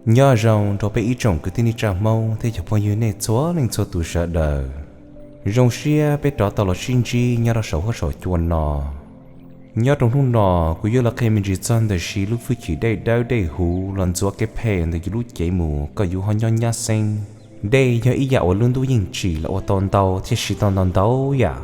Nyob zoo rau peb ib tsoom kwv tij neej tsa Hmoob thiab cov phooj ywg nej txhua leej txhua tus sawv daws. Zoo siab peb rov tau los sib ntsib nyob rau saum huab saum cua no. Nyob rau hnub no, kuv yuav los qhia me ntsis txog ntawm siv lub fwj chim dej dawb dej huv los ntxuav kev phem ntawm yus lub cev mus kom yus ho nyob nyab xeeb. Dej yog ib yam uas lub ntuj yeej tsim los ua tau ntau thiab siv tau ntau ntau yam.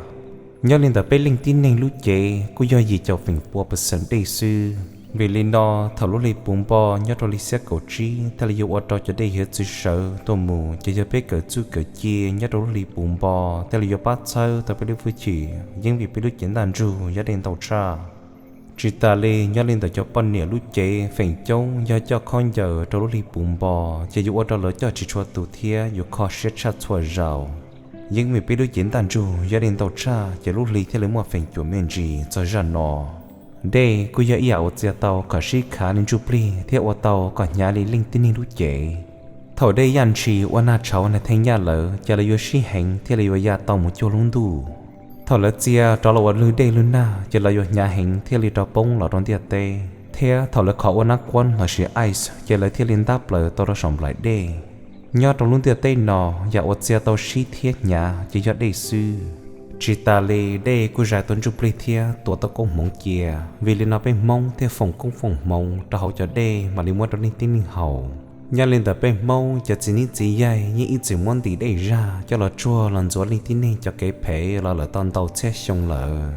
Nyob li ntawm peb leej tib neeg lub cev kuj yog yim caum feem pua percent dej xwb. Vim li no, thaum lub hli puv npo nyob rau li xiab kaum tsib thiaj li yuav ua rau cov dej hiav txwv sawv tuaj mus, ces yog peb kawm txuj kawm ci nyob rau lub hli puv npo thiaj li yuav pab txhawb tau peb lub fwj chim, yeej vim peb lub cev ntaj ntsug yog dej ntau tshaj. Tsis tas li, nyob li ntawm cov poj niam lub cev feem coob yog coj khaub ncaws rau lub hli puv npo, ces yuav ua rau lawv coj tsis tshua tus thiab yuav kho siab tshaj txhua zaus. Yeej vim peb lub cev ntaj ntsug yog dej ntau tshaj, ces lub hli thiaj li muaj feem cuam me ntsis txog zaj no. Dej kuj yog ib yam uas txia tau kom sib khav li ntsuj plig thiab ua tau kom hnyav li leej tib neeg lub cev. Thaum dej yaj ntshis ua nag tshauv nag theej yaj lawm, ces lawv yuav sib heev thiaj li yuav ya tau mus cuag lub ntuj. Thaum lawv txia rov los ua lwg dej lwg nag, ces lawv yuav hnyav heev thiaj li rov poob los rau ntiaj teb. Thiab thaum lawv khov ua nab kuab lossis ice, ces lawv thiaj li ntab plaws tau rau saum nplaim dej. Nyob rau lub ntiaj teb no, yam uas txia tau sib thiab hnyav ces yog dej xwb. Tsis tas li, dej kuj zais tau ntsuj plig thiab tuav tau koob hmoov cia. Vim li no peb Hmoob thiaj foom koob foom hmoov rau hauv cov dej mam li muab rau leej tib neeg haus. Nyob li ntawm peb Hmoob, cov txiv neeb txiv yaig yeej ib txwm muab ntim dej zaj coj los tsuag los ntxuav leej tib neeg cov kev phem los lawm tau ntau txhiab xyoo lawm.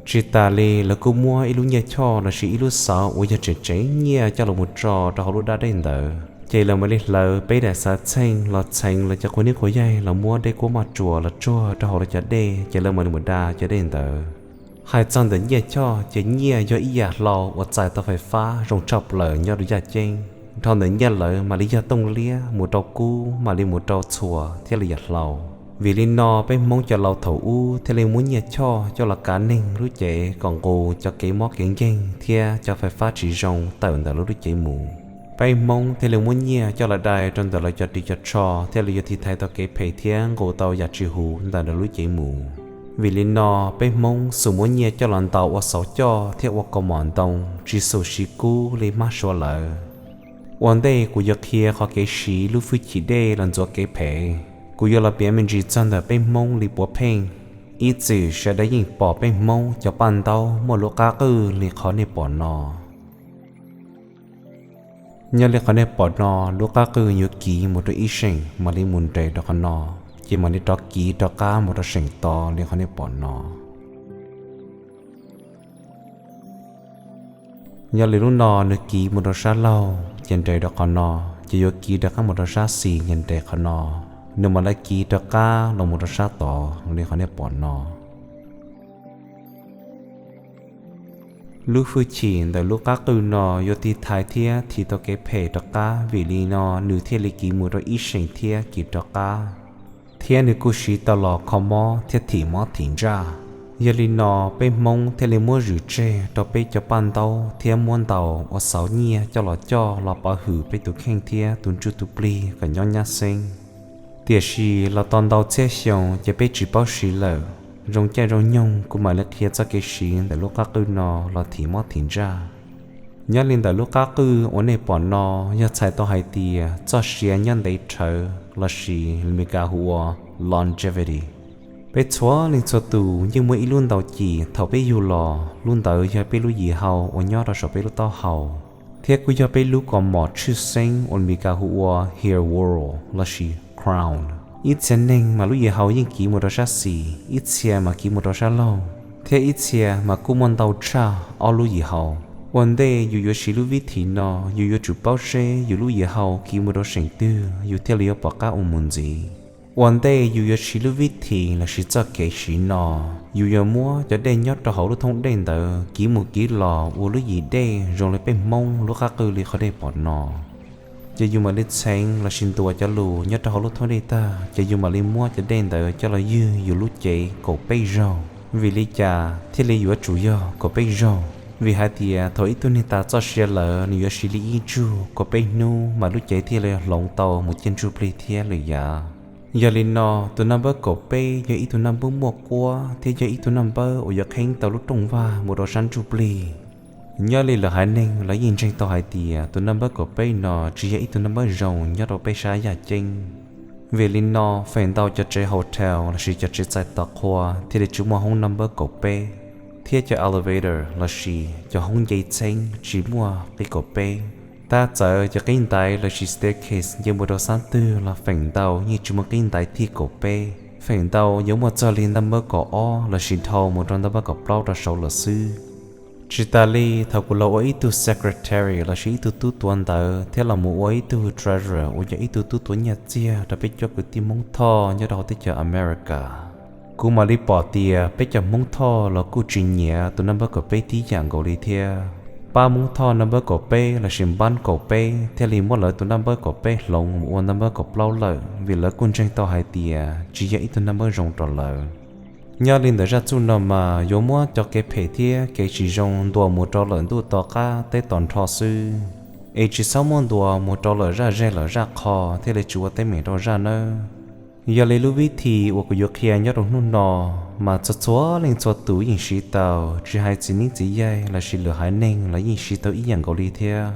Tsis tas li, lawv kuj muab ib lub nyiaj choj lossis ib lub xauv uas yog tseem tsev nyiaj coj los mus tso rau hauv lub dab dej ntawd, ces lawv mam li hlawv peb daim xav txheej los txheev lawv cov quav nib quav yaig los muab dej kuab maj tsuas los tsuag rau hauv lawv cov dej, ces lawv mam li mus da cov dej ntawd. Hais txog ntawm nyiaj choj, ces nyiaj yog ib yam hlau uas txais tau fais fab zoo tshaj plaws nyob rau yaj ceeb. Dhau ntawm nyiaj lawv mam li yog tooj liab mus rau kub, mam li mus rau txhuas thiab li yam hlau. Vim li no peb Hmoob cov laus thaum ub thiaj li muab nyiaj choj coj los kav neeg lub cev kom nqus cov kev mob kev nkeeg thiab cov fais fab tsis zoo tawm ntawm lawv lub cev mus. Peb Hmoob thiaj li muab nyiaj coj los dai rau ntawm lawv cov ris cov tsho thiaj li yuav tiv thaiv tau kev phem thiab nqus tau yam tsis huv ntawm lawv lub cev mus. Vim li no, peb Hmoob xum muab nyiaj coj los ntaus ua xauv coj thiab ua kaus mom ntoo, tsis xum siv kub li hmab suav lawm. Ua ntej kuv yuav qhia qhov kev siv lub fwj chim dej los ntxuav kev phem, kuv yuav los piav me ntsis txog ntawm peb Hmoob li puav pheej. Ib txwm sawv daws yeej pom peb Hmoob cov paj ntaub muaj lub qab qwj li qhov nej pom no. Nyob li qhov nej pom no, lub qab qwj yuav kiv mus rau ib seem mam li mus nres rau qhov no, ces mam li rov kiv rov qab mus rau seem tod li qhov nej pom no. Nyob li lub no nws kiv mus rau sab laug ces nres rau qhov no, ces yuav kiv rov qab mus rau sab xis ces nres qhov no, nws mam li kiv rov qab los mus rau sab tod li qhov nej pom no. Lub fwj chim ntawm lub qab qwj no yuav tiv thaiv thiab thim tau kev phem rov qab, vim li no nws thiaj li kiv mus rau ib seem thiab kiv rov qab, thiab nws kuj siv tau los kho mob thiab thim mob thim ntsaj. Yog li no, peb Hmoob thiaj li muab zwm tseg rau peb cov paj ntaub thiab muab ntaus ua xauv nyiaj coj los coj los pov hwm peb tus kheej thiab tus ntsuj tus plig kom nyob nyab xeeb. Tiam sis los tau ntau txhiab xyoo ces peb tsis paub siv lawm. Zoo caij zoo nyoog kuv mam li qhia txoj kev siv ntawm lub qab qwj no los thim mob thim ntsaj. Nyob li ntawm lub qab qwj uas nej pom no, yog txhais tau hais tias txoj sia nyob ntev rhawv lossis Meskas hu ua longevity. Peb txhua leej txhua tus yeej muaj ib lub ntaus cim thaum peb yug los, lub ntawd yog peb lub yim hau uas nyob rau saum peb lub taub hau, thiab kuj yog peb lub kaus mom tshwj xeeb uas Meskas hu ua hair whorl lossis crown. Ib txhia neeg mas lub yim hau yeej kiv mus rau sab xis, ib txhia mas kiv mus rau sab laug, thiab ib txhia mas kuj muaj ntau tshaj ob lub yim hau. Ua ntej yus yuav siv lub vib thim no, yus yuav tsum paub seb yus lub yim hau kiv mus rau seem twg yus thiaj li yuav pom qab ua mus ntxiv. Ua ntej yus yuav siv lub vib thim lossis txoj kev siv no, yus yuav muab cov dej nyob rau hauv lub thoob dej ntawd kiv mus kiv los ua lub yim dej zoo li peb Hmoob lub qab qwj li qhov nej pom no. Ces yus mam li txheev lossis ntuas cov lus nyob rau hauv lub thoob dej tag, ces yus mam li muab cov dej ntawd coj los ywg yus lub cev kaum peb zaug. Vim li cas thiaj li yuav tsum yog kaum peb zaug? Vim hais tias thaum ib tug neeg tas txoj sia lawm, nws yuav siv li ib ntsug kaum peb hnub mas lub cev thiaj li hloov tau mus ciaj ntsuj plig thiab lwm yam. Yog li no, tus naj npawb kaum peb yog ib tug naj npawb muaj kuab thiab yog ib tug naj npawb uas yuav qheeb tau lub rooj vag mus rau sab ntsuj plig. Nyob li lawv haiv neeg los yeej ntseeg tau hais tias tus naj npawb kaum peb no tsis yog ib tug naj npawb zoo nyob rau peb sab yaj ceeb. Vim li no feem ntau cov tsev hotel lossis cov tsev txais tos qhua thiaj li tsis muaj hoob naj npawb kaum peb, thiab cov elevator lossis cov hoob nce txheeb tsis muaj qib kaum peb. Tab txawm cov qib ntaiv lossis staircase nce mus rau xab twg los feem ntau yeej tsis muaj qib ntaiv thij kaum peb, feem ntau yuav muaj txog li naj npawb kaum ob lossis dhau mus rau naj npawb kaum plaub rau saud lawm xwb. Tsis tas li thaum kuv los ua ib tug secretary lossis ib tug tub tuav ntawv thiab los mus ua ib tug treasurer uas yog ib tug tub tuav nyiaj txiag rau peb cov kwv tij Hmoob Thoj nyob rau hauv teb chaws America, kuv mam li pom tias peb cov Hmoob Thoj los kuj tsis nyiam tus naj npawb kaum peb tib yam nkaus li thiab. Pab Hmoob Thoj naj npawb kaum peb lossis npab kaum peb thiaj li muab lawv tus naj npawb kaum peb hloov mus ua naj npawb kaum plaub lawm vim lawv kuj ntseeg tau hais tias tsis yog ib tug naj npawb zoo rau lawv. Nyob li ntawm zaj txuj no mas yuav muab cov kev phem thiab kev tsis zoo ntuas mus rau lawm ntuj tom qab teb tom nrho xwb, es tsis txhob muab ntuas mus rau lawm zaj ze lawm zaj qho thiaj li tsis ua teeb meem rau zaj nawb. Yog li lub vib thi uas kuv yuav qhia nyob rau hnub no mas txhua txhua leej txhua tus yeej siv tau, tsis hais txiv neeb txiv yaig lossis lwm haiv neeg los yeej siv tau ib yam nkaus li thiab.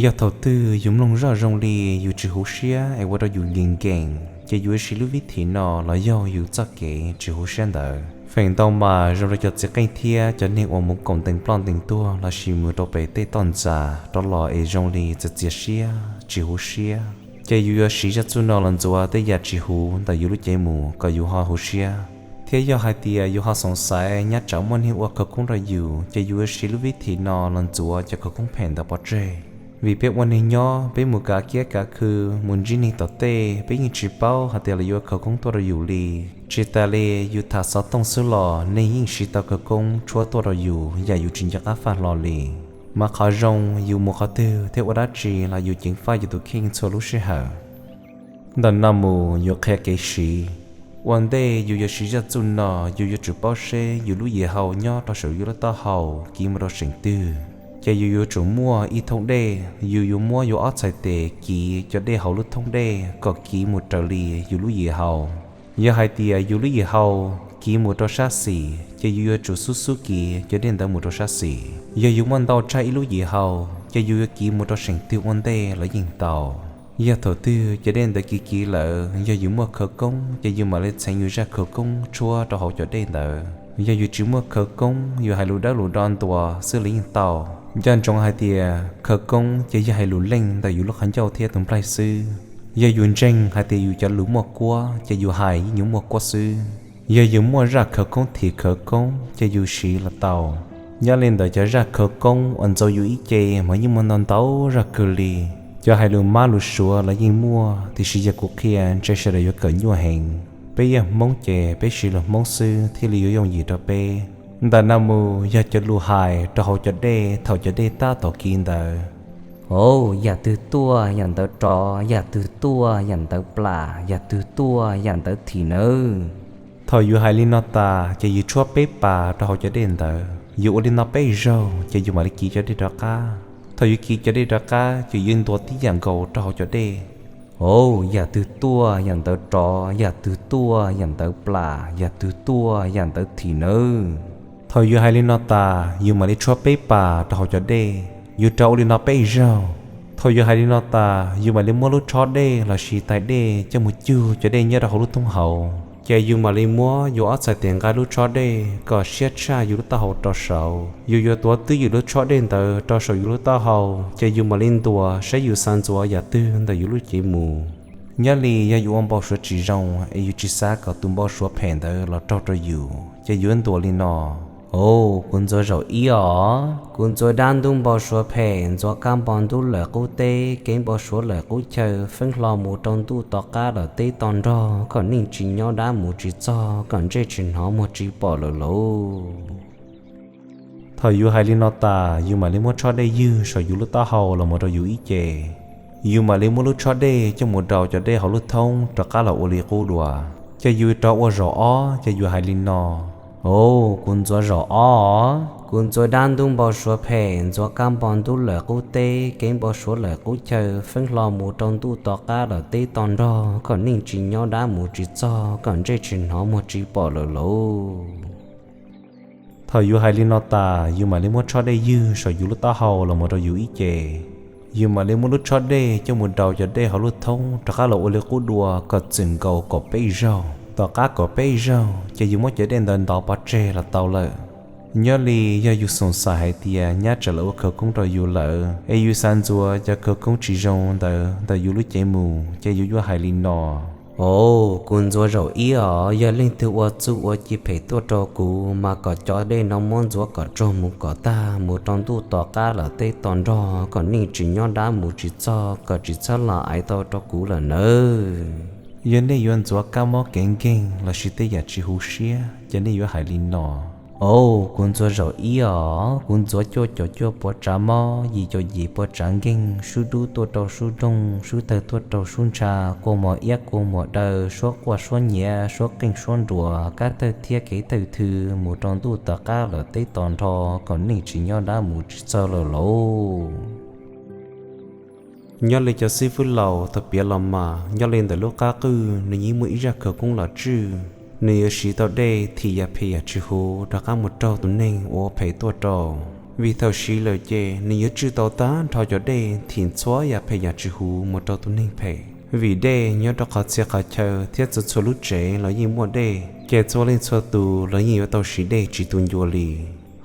Yog thaum twg yus mloog zoj zoo li yus tsis huv siab es ua rau yus nkees nkees ces yus yuav siv lub vib thi no los yog yus txoj kev tsis huv siab ntawd. Feem ntau mas zoo rau cov txiv qeej thiab cov neeg uas mus koom ntees ploj ntees tuag lossis mus rau pem tej toj ntxas rov los es zoo li txias txias siab tsis huv siab, ces yus yuav siv zaj txuj no los ntxuav tej yam tsis huv ntawm yus lub cev mus kom yus ho huv siab. Thiab yog hais tias yus ho xoov xaiv nyab tsam muaj neeg ua khawv koob rau yus ces yus yuav siv lub vib thi no los ntxuav cov khawv koob phem ntawd pov tseg. Vim peb ua neeg nyob peb mus kav kiab kav khw mus ntsib neeg tom tej peb yeej tsis paub hais tias lawv yuav khawv koob tuaj rau yus li. Tsis tas li yus tham xov tooj xwb los neeg yeej siv tau khawv koob tshuab tuaj rau yus yam yus tsis nco qab faj hlo li. Mas qhov zoo yus mus qhov twg thiab ua dab tsi los yus ceev faj yus tus kheej txhua lub sij hawm. Ntawm no mus yuav qhia kev siv. Ua ntej yus yuav siv zaj txuj no yus yuav tsum paub seb yus lub yim hau nyob rau saum yus lub taub hau kiv mus rau seem twg. Ces yus yuav tsum muaj ib thoob dej, yus yuav muab yus ob txhais tes kiv cov dej hauv lub thoob dej kom kiv mus raws li yus lub yim hau. Yog hais tias yus lub yim hau kiv mus rau sab xis ces yus yuav tsum xub xub kiv cov dej ntawd mus rau sab xis. Yog yus muaj ntau tshaj ib lub yim hau ces yus yuav kiv mus rau seem twg ua ntej los yeej tau. Yog thaum twg cov dej ntawd kiv kiv lawm yog yus muaj khawv koob ces yus mam li txheev yus zaj khawv koob tshuab rau hauv cov dej ntawd. Yog yus tsis muaj khawv koob yus hais lus dawb lus do ntuas xwb los yeej tau. Nco ntsoov hais tias khawv koob ces yog hais lus leej ntawm yus lub qhov ncauj thiab tus nplaig xwb. Yog yus ntseeg hais tias yus cov lus muaj kuab ces yus hais yeej yuav muaj kuab xwb. Yog yus muaj zaj khawv koob thim khawv koob ces yus siv los tau. Nyob li ntawm cov zaj khawv koob uas ntxaus yus ib ce mas yeej muaj ntau ntau zaj kawg li. Cov hais lus mab lus suav los yeej muaj tiam sis yog kuv qhia ntshe sawv daws yuav kawm nyuaj heev. Peb yog Hmoob ces peb siv lus Hmoob xwb thiaj li yuav yooj yim rau peb. Ntawm no mus yog cov lus hais rau hauv cov dej thaum cov dej tab tom kiv ntawd. Au, yam twg tuaj yam ntawd rov, yam twg tuaj yam ntawd plam, yam twg tuaj yam ntawd thim nawb. Thaum yus hais li no tas ces yus tshuab peb pas rau hauv cov dej ntawd, yus ua li no peb zaug ces yus mam li kiv cov dej rov qab. Thaum yus kiv cov dej rov qab ces yus ntuas tib yam nkaus rau hauv cov dej. Au, yam twg tuaj yam ntawd rov, yam twg tuaj yam ntawd plam, yam twg tuaj yam ntawd thim nawb. Thaum yus hais li no tas yus mam li tshuab peb pas rau hauv cov dej, yus rov ua li no peb zaug. Thaum yus hais li no tas yus mam li muab lub tshob dej lossis tais dej coj mus cug cov dej nyob rau hauv lub thoob hauv, ces yus mam li muab yus ob txhais tes nqa lub tshob dej kom siab tshaj yus lub taub hau rau saud. Yus yuav tuav twj ywm lub tshob dej ntawd rau saum yus lub taub hau, ces yus mam li ntuas saib yus xav ntxuav yam twg ntawm yus lub cev mus. Nyob li yog yus ua npau suav tsis zoo es yus tsis xav kom tus npau suav phem ntawd los raug rau yus, ces yus yuav ntuas li no. Au, kuv ntxuav zaum ib os, kuv ntxuav dab ntub npau suav phem, ntxuav kab npau ntub lawm qub teb, kev npau suav lawm qub chaw, feeb hlo mus rau ntuj tom qab lawm teb tom nrog, kom neej tsis nyob dab mus tsis txog, kom ntsej tsis hnov muag tsis pom lawm lauj. Thaum yus hais li no tas yus mam li muab tshob dej ywg saum yus lub taub hau los mus rau yus ib ce. Yus mam li muab lub tshob dej coj mus daus cov dej hauv lub thoob rov qab los ua li qub dua. Ces yus rov ua zaum ob ces yus hais li no. Au, kuv ntxuav zaum ob os, kuv ntxuav dab ntub npau suav phem, ntxuav kab npau ntub lawm qub teb, kev npau suav lawm qub chaw, feeb hlo mus rau ntuj tom qab lawm teb tom nrog, kom neej tsis nyob dab mus tsis txog, kom ntsej tsis hnov muag tsis pom lawm lauj. Thaum yus hais li no tas, yus mam li muab tshob dej ywg saum yus lub taub hau los mus rau yus ib ce. Yus mam li muab lub tshob dej coj mus daus cov dej hauv lub thoob rov qab los ua li qub dua kom txwm nkaus kaum peb zaug. Tom qab kaum peb zaug ces yus muab cov dej ntawd ntov pov tseg los tau lawm. Nyob li yog yus xoom xaim hais tias nyab tseem los ua khawv koob rau yus lawm, es yus xav ntxuav cov khawv koob tsis zoo ntawd ntawm yus lub cev mus, ces yus yuav hais li no: Au, kuv ntxuav zaum ib os, yog leej twg ua txuj ua ci phem tuaj rau kuv, mas kom cov dej no muab ntxuav kom tsaug mus kom tag, mus rau ntuj tom qab lawm teb tom nrog, kom neeg tsis nyob dab mus tsis txog, kom tsis txhob los aiv tau rau kuv lawm nawb. Yog nej yuav ntxuav kab mob kev nkeeg lossis tej yam tsis huv siab, ces nej yuav hais li no: Au, kuv ntxuav zaum ib os, kuv ntxuav cuaj caum cuaj puas tsav mob, yim caum yim puas tsav nkeeg, sub dub tuaj rau sub doog, sub tawg tuaj rau sub ntsha, kua muag iab kua muag daw, suab quaj suab nyiav, suab qeej suab nruas, kab tawg thiab kev tawg thw, mus rau ntuj tom qab lawm teb tom nrog, kom neeg tsis nyob dab mus tsis txog lawm lauj. Nyob li cov xib fwb laus tau piav los mas, nyob li ntawm lub qab qwj nws yeej muaj ib zaj khawv koob los tswj. Nws yuav siv tau dej thim yam phem yam tsis huv rov qab mus raug tus neeg uas phem tuaj rau. Vim thaum siv lawm ces nws yuav tswj tau tag nrho cov dej thim txhua yam phem yam tsis huv mus rau tus neeg phem. Vim dej nyob rau qhov txhia qhov chaw thiab txhua txhua lub tsev los yeej muaj dej, ces txhua leej txhua tus los yeej yuav tau siv dej tsis tu ncua li.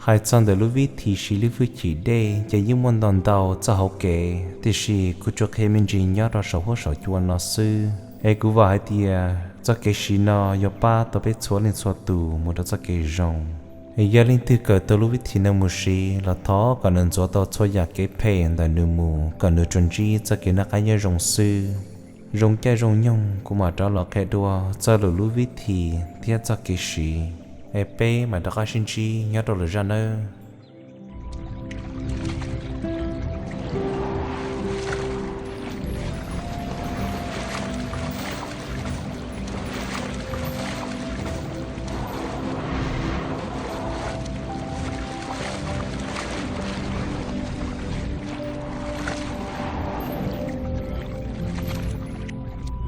Hais txog ntawm lub vib thim siv lub hwj chim dej ces yeej muaj ntau ntau txoj hauv kev, tiam sis kuv tsuas qhia me ntsis nyob rau saum huab saum cua no xwb, es kuv vam hais tias txoj kev siv no yuav pab tau peb txhua leej txhua tus mus rau txoj kev zoo. Es yog leej twg kawm tau lub vib thim no mus siv los thov kom nws ntxuav tau txhua yam kev phem ntawm nws mus, kom nws tsuas ntsib txoj kev noj qab nyob zoo xwb. Zoo caij zoo nyoog kuv mam rov los qhia dua txog lwm lub vib thim thiab txoj kev siv, es peb mam rov qab sib ntsib nyob rau lwm zaj nawb.